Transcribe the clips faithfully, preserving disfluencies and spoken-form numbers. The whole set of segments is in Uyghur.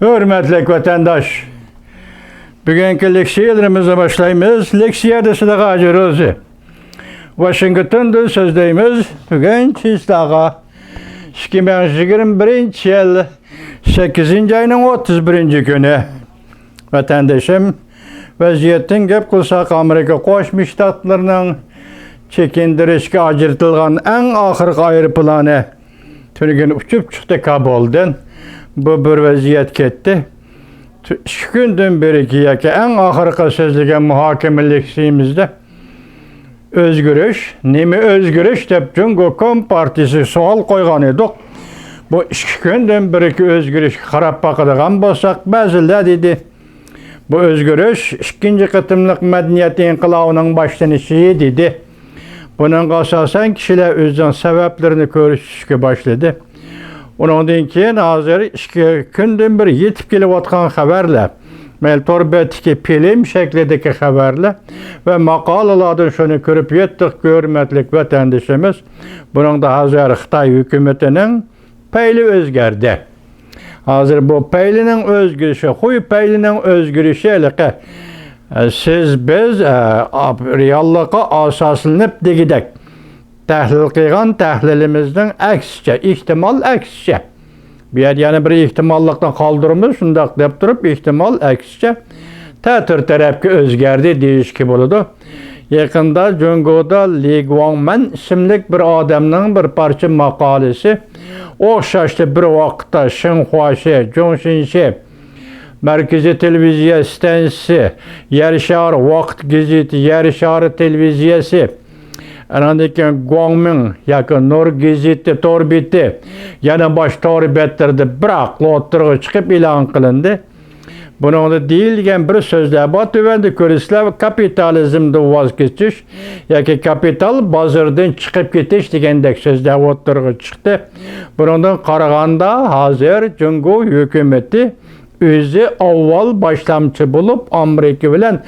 ھۆرمەتلىك ۋەتەنداش، بۈگۈنكى لېكسىيەلىرىمىزنى باشلايمىز. لېكسىيەدە سىلەرگە ھاجى روزى. ۋاشىنگتوندىن سۆزلەيمىز. بۈگۈن چىسلاغا ئىككى مىڭ يىگىرمە بىرىنچى يىل سەككىزىنچى ئاينىڭ ئوتتۇز بىرىنچى كۈنى. ۋەتەندىشىم، ۋەزىيەتتىن گەپ قىلساق، ئامېرىكا قوشما شتاتلىرىنىڭ چېكىندۈرۈشكە ئاجرىتىلغان ئەڭ ئاخىرقى ئايروپىلانى تۈنۈگۈن ئۇچۇپ چىقتى كابۇلدىن. بۇ بىر ۋەزىيەت كەتتى. ئىككى كۈندىن بېرىكى ياكى ئەڭ ئاخىرقى سۆزلىگەن مۇھاكىمە لېكسىيىمىزدە ئۆزگىرىش، نېمە ئۆزگىرىش دەپ جۇڭگو كومپارتىيىسىگە سوئال قويغان ئىدۇق. بۇ ئىككى كۈندىن بېرىكى ئۆزگىرىشكە قاراپ باقىدىغان بولساق، بەزىلەر دېدى، بۇ ئۆزگىرىش ئىككىنچى قېتىملىق مەدەنىيەت ئىنقىلابىنىڭ باشلىنىشى دېدى. بۇنىڭغا ئاساسەن كىشىلەر ئۆزىنىڭ سەۋەبلىرىنى كۆرسىتىشكە باشلىدى. ئۇنىڭدىن كېيىن ھازىر ئىككى كۈندىن بېرى يېتىپ كېلىۋاتقان خەۋەرلەر، مەيلى تور بەتتىكى فىلىم شەكلىدىكى خەۋەرلەر ۋە ماقالىلاردىن شۇنى كۆرۈپ يەتتۇق، ھۆرمەتلىك ۋەتەندىشىمىز. بۇنىڭدا ھازىر خىتاي ھۆكۈمىتىنىڭ پەيلى ئۆزگەردى. ھازىر بۇ پەيلىنىڭ ئۆزگىرىشى، خۇي پەيلىنىڭ ئۆزگىرىشى ھېلىقى، ئە، سىز، بىز، ئە، ئاپ-، رېئاللىققا ئاساسلىنىپ دېگۈدەك تەھلىل قىلغان تەھلىلىمىزنىڭ ئەكسىچە، ئېھتىمال ئەكسىچە. بۇ يەردە يەنە بىر ئېھتىماللىقنى قالدۇرىمىز، شۇنداق دەپ تۇرۇپ، ئېھتىمال ئەكسىچە تەتۈر تەرەپكە ئۆزگەردى دېيىشكە بولىدۇ. يېقىندا جۇڭگودا لى گۇاڭمەن ئىسىملىك بىر ئادەمنىڭ بىر پارچە ماقالىسى ئوخشاشلا بىر ۋاقىتتا شىنخۇاشى، جۇڭشىنشى، مەركىزىي تېلېۋىزىيە ئىستانسىسى، يەر شارى ۋاقىت گېزىتى، يەر شارى تېلېۋىزىيەسى، ئانىڭدىن كېيىن گۇاڭمىڭ ياكى نۇر گېزىتى تور بېتى، يەنە باشقا تور بەتلىرىدە بىراقلا ئوتتۇرىغا چىقىپ ئېلان قىلىندى. بۇنىڭدا دېيىلگەن بىر سۆزلەر بار، تۆۋەندە كۆرىسىلەر، كاپىتالىزمدىن ۋاز كېچىش ياكى كاپىتال بازىرىدىن چىقىپ كېتىش دېگەندەك سۆزلەر ئوتتۇرىغا چىقتى. بۇنىڭدىن قارىغاندا، ھازىر جۇڭگو ھۆكۈمىتى ئۆزى ئاۋۋال باشلامچى بولۇپ، ئامېرىكا بىلەن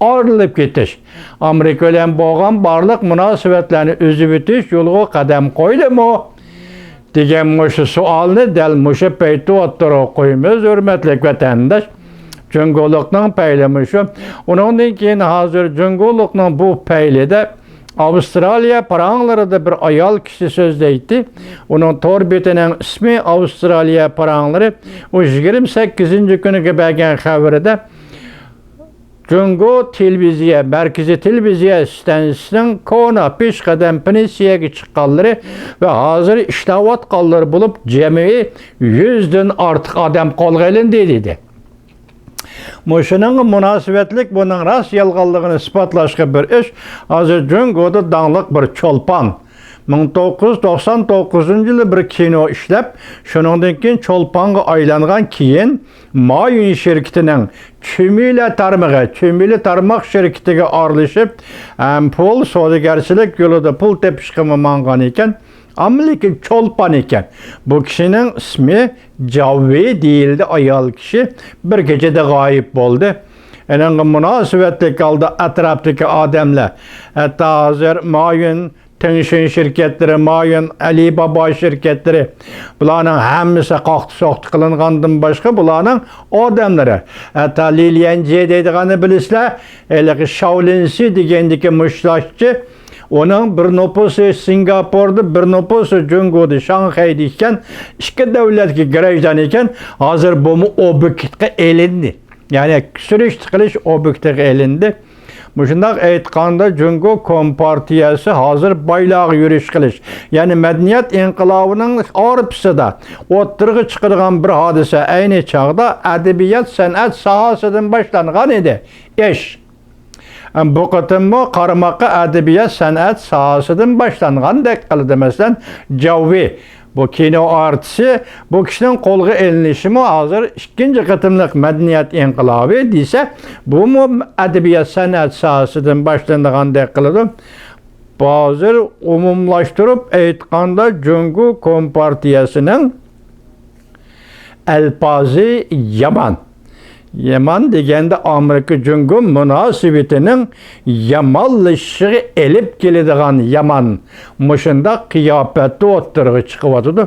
ئايرىلىپ كېتىش، ئامېرىكا بىلەن بولغان بارلىق مۇناسىۋەتلەرنى ئۈزۈۋېتىش يولىغا قەدەم قويدىمۇ؟ دېگەن مۇشۇ سوئالنى دەل مۇشۇ پەيتتە ئوتتۇرىغا قويىمىز، ھۆرمەتلىك ۋەتەنداش. جۇڭگولۇقنىڭ پەيلى مۇشۇ. ئۇنىڭدىن كېيىن ھازىر جۇڭگولۇقنىڭ بۇ پەيلىدە ئاۋسترالىيە پاراڭلىرىدا بىر ئايال كىشى سۆزلەيتتى. ئۇنىڭ تور بېتىنىڭ ئىسمى ئاۋسترالىيە پاراڭلىرى. ئۇ يىگىرمە سەككىزىنچى كۈنىگە بەرگەن خەۋىرىدە، جۇڭگو تېلېۋىزىيە، مەركىزىي تېلېۋىزىيە ئىستانسىسىنىڭ كونا پېشقەدەم پېنسىيەگە چىققانلىرى ۋە ھازىر ئىشلەۋاتقانلىرى بولۇپ، جەمئىي يۈزدىن ئارتۇق ئادەم قولغا ئېلىندى، دېدى. مۇشۇنىڭغا مۇناسىۋەتلىك بۇنىڭ راست يالغانلىقىنى ئىسپاتلاشقا بىر ئىش، ھازىر جۇڭگودا داڭلىق بىر چولپان، مىڭ توققۇز يۈز توقسان توققۇزىنچى يىلى بىر كىنو ئىشلەپ، شۇنىڭدىن كېيىن چولپانغا ئايلانغان، كېيىن مايۈن شىركىتىنىڭ چۈمۈلە تارمىقى، چۈمۈلە تارماق شىركىتىگە ئارىلىشىپ، ھەم پۇل سودىگەرچىلىك يولىدا پۇل تېپىشقىمۇ ماڭغان ئىكەن. ئەمما لېكىن چولپان ئىكەن. بۇ كىشىنىڭ ئىسمى جاۋۋى دېيىلدى، ئايال كىشى بىر كېچىدە غايىب بولدى. ئېنىڭغا مۇناسىۋەتلىك ھالدا ئەتراپتىكى ئادەملەر، ھەتتا ھازىر مايۈن تېڭشۈن شىركەتلىرى، مايۈن، ئەلىبابا شىركەتلىرى، بۇلارنىڭ ھەممىسى قاقتى-سوقتى قىلىنغاندىن باشقا، بۇلارنىڭ ئادەملىرى، ھەتتا لى ليەنجې دەيدىغاننى بىلىسىلەر، ھېلىقى شاۋلىنسى دېگەندىكى مۇشتلاشچى، ئۇنىڭ بىر نوپۇسى سىنگاپوردا، بىر نوپۇسى جۇڭگودا، شاڭخەيدە ئىكەن، ئىككى دۆلەتكە گىرەجدان ئىكەن. ھازىر بۇمۇ ئوبيېكتقا ئېلىندى. يەنى سۈرۈشتە قىلىش ئوبيېكتىغا ئېلىندى. مۇشۇنداق ئېيتقاندا، جۇڭگو كومپارتىيەسى ھازىر بايلارغا يۈرۈش قىلىش، يەنى مەدەنىيەت ئىنقىلابىنىڭ ئارپىسىدا ئوتتۇرىغا چىقىدىغان بىر ھادىسە، ئەينى چاغدا ئەدەبىيات، سەنئەت ساھەسىدىن باشلانغان ئىدى ئىش. بۇ قېتىممۇ قارىماققا ئەدەبىيات، سەنئەت ساھەسىدىن باشلانغاندەك قىلىدۇ. مەسىلەن، جاۋۋى، بۇ كىنو ئارتىسى، بۇ كىشىنىڭ قولغا ئېلىنىشىمۇ ھازىر ئىككىنچى قېتىملىق مەدەنىيەت ئىنقىلابى دېسە، بۇمۇ ئەدەبىيات، سەنئەت ساھەسىدىن باشلىنىدىغاندەك قىلىدۇ. ھازىر ئومۇملاشتۇرۇپ ئېيتقاندا، جۇڭگو كومپارتىيەسىنىڭ ئەلپازى يامان. يامان دېگەندە ئامېرىكا جۇڭگو مۇناسىۋىتىنىڭ يامانلىشىشىغا ئېلىپ كېلىدىغان يامان مۇشۇنداق قىياپەتتە ئوتتۇرىغا چىقىۋاتىدۇ.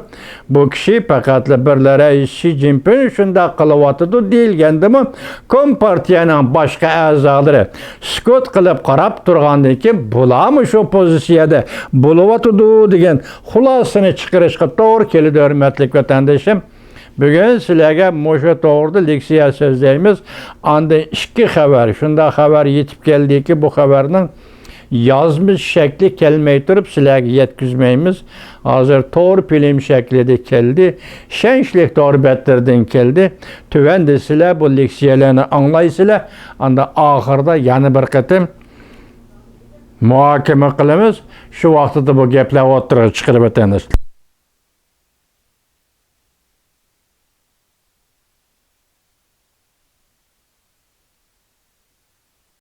بۇ كىشى پەقەتلا بىرلەر، «ئەي، شى جىنپىڭ شۇنداق قىلىۋاتىدۇ» دېيىلگەندىمۇ، كومپارتىيەنىڭ باشقا ئەزالىرى سۈكۈت قىلىپ قاراپ تۇرغاندىن كېيىن، بۇلارمۇ شۇ پوزىتسىيەدە بولۇۋاتىدۇ دېگەن خۇلاسىنى چىقىرىشقا توغرا كېلىدۇ، ھۆرمەتلىك ۋەتەندىشىم. بۈگۈن سىلەرگە مۇشۇ توغرىدا لېكسىيە سۆزلەيمىز. ئاندىن ئىككى خەۋەر، شۇنداق خەۋەر يېتىپ كەلدىكى، بۇ خەۋەرنىڭ يازما شەكلى كەلمەي تۇرۇپ سىلەرگە يەتكۈزمەيمىز. ھازىر تور فىلىم شەكلىدە كەلدى. ئىشەنچلىك تور بەتلىرىدىن كەلدى. تۆۋەندە سىلەر بۇ لېكسىيەلەرنى ئاڭلايسىلەر. ئاندا ئاخىرىدا يەنە بىر قېتىم مۇھاكىمە قىلىمىز. شۇ ۋاقتىدا بۇ گەپلەر ئوتتۇرىغا چىقىرىپ ئۆتىمىز.